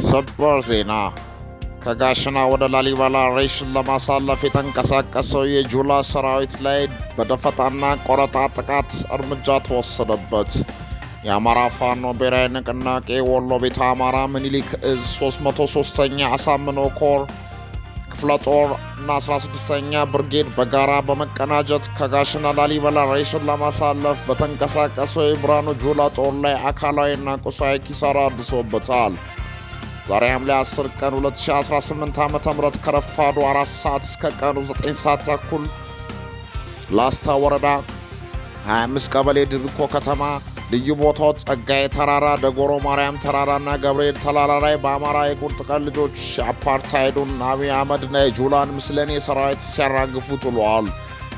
ሰበር ዜና። ከጋሸና ወደ ላሊበላ ሬሽን ለማሳለፍ የተንቀሳቀሰው የጁላ ሰራዊት ላይ በደፈጣና ቆረጣ ጥቃት እርምጃ ተወሰደበት። የአማራ ፋኖ ብሔራዊ ንቅናቄ ወሎ ቤተ አማራ ምኒልክ እዝ 303ኛ አሳምነው ኮር ክፍለ ጦር እና 16ኛ ብርጌድ በጋራ በመቀናጀት ከጋሸና ላሊበላ ሬሽን ለማሳለፍ በተንቀሳቀሰው የብርሃኑ ጁላ ጦር ላይ አካላዊና ቁሳዊ ኪሳራ አድርሶበታል። ዛሬ ሐምሌ 10 ቀን 2018 ዓ.ም ከረፋዱ 4 ሰዓት እስከ ቀኑ 9 ሰዓት ተኩል ላስታ ወረዳ 25 ቀበሌ ድብኮ ከተማ ልዩ ቦታው ጸጋዬ ተራራ፣ ደጎሮ ማርያም ተራራና ገብርኤል ተራራ ላይ በአማራ የቁርጥ ቀን ልጆች አፓርታይዱን አብይ አህመድና የጁላን ምስለኔ ሰራዊት ሲያራግፉት ውለዋል።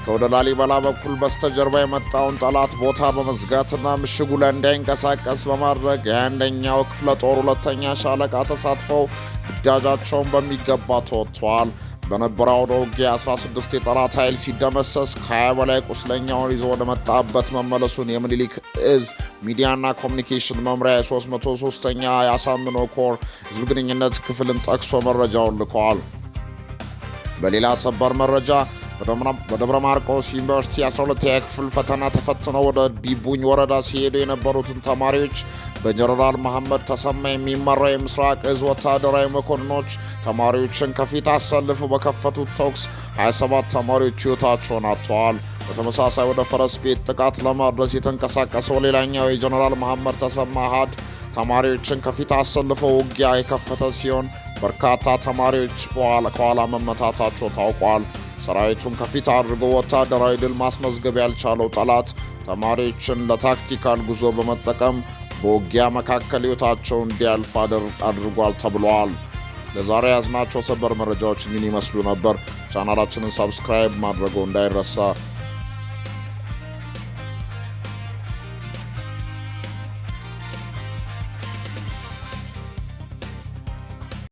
ከወደ ላሊበላ በኩል በስተጀርባ የመጣውን ጠላት ቦታ በመዝጋትና ምሽጉ ላይ እንዳይንቀሳቀስ በማድረግ የአንደኛው ክፍለ ጦር ሁለተኛ ሻለቃ ተሳትፈው ግዳጃቸውን በሚገባ ተወጥተዋል። በነበረው አውደ ውጊያ 16 የጠላት ኃይል ሲደመሰስ ከ20 በላይ ቁስለኛውን ይዞ ወደ መጣበት መመለሱን የምኒልክ እዝ ሚዲያና ኮሚኒኬሽን መምሪያ የ303ኛ የአሳምነው ኮር ህዝብ ግንኙነት ክፍልን ጠቅሶ መረጃውን ልከዋል። በሌላ ሰበር መረጃ በደብረ ማርቆስ ዩኒቨርሲቲ 12ኛ ክፍል ፈተና ተፈትነው ወደ ቢቡኝ ወረዳ ሲሄዱ የነበሩትን ተማሪዎች በጀነራል መሐመድ ተሰማ የሚመራው የምስራቅ እዝ ወታደራዊ መኮንኖች ተማሪዎችን ከፊት አሰልፈው በከፈቱት ተኩስ 27 ተማሪዎች ሕይወታቸውን አጥተዋል። በተመሳሳይ ወደ ፈረስ ቤት ጥቃት ለማድረስ የተንቀሳቀሰው ሌላኛው የጀነራል መሐመድ ተሰማ አሃድ ተማሪዎችን ከፊት አሰልፈው ውጊያ የከፈተ ሲሆን በርካታ ተማሪዎች ከኋላ መመታታቸው ታውቋል። ሰራዊቱን ከፊት አድርጎ ወታደራዊ ድል ማስመዝገብ ያልቻለው ጠላት ተማሪዎችን ለ tactical ጉዞ በመጠቀም በውጊያ መካከል ሕይወታቸው እንዲያልፍ አድርጓል ተብሏል። ለዛሬ ያዝናቸው ሰበር መረጃዎች እኚህን ይመስሉ ነበር። ቻናላችንን subscribe ማድረጉ እንዳይረሳ።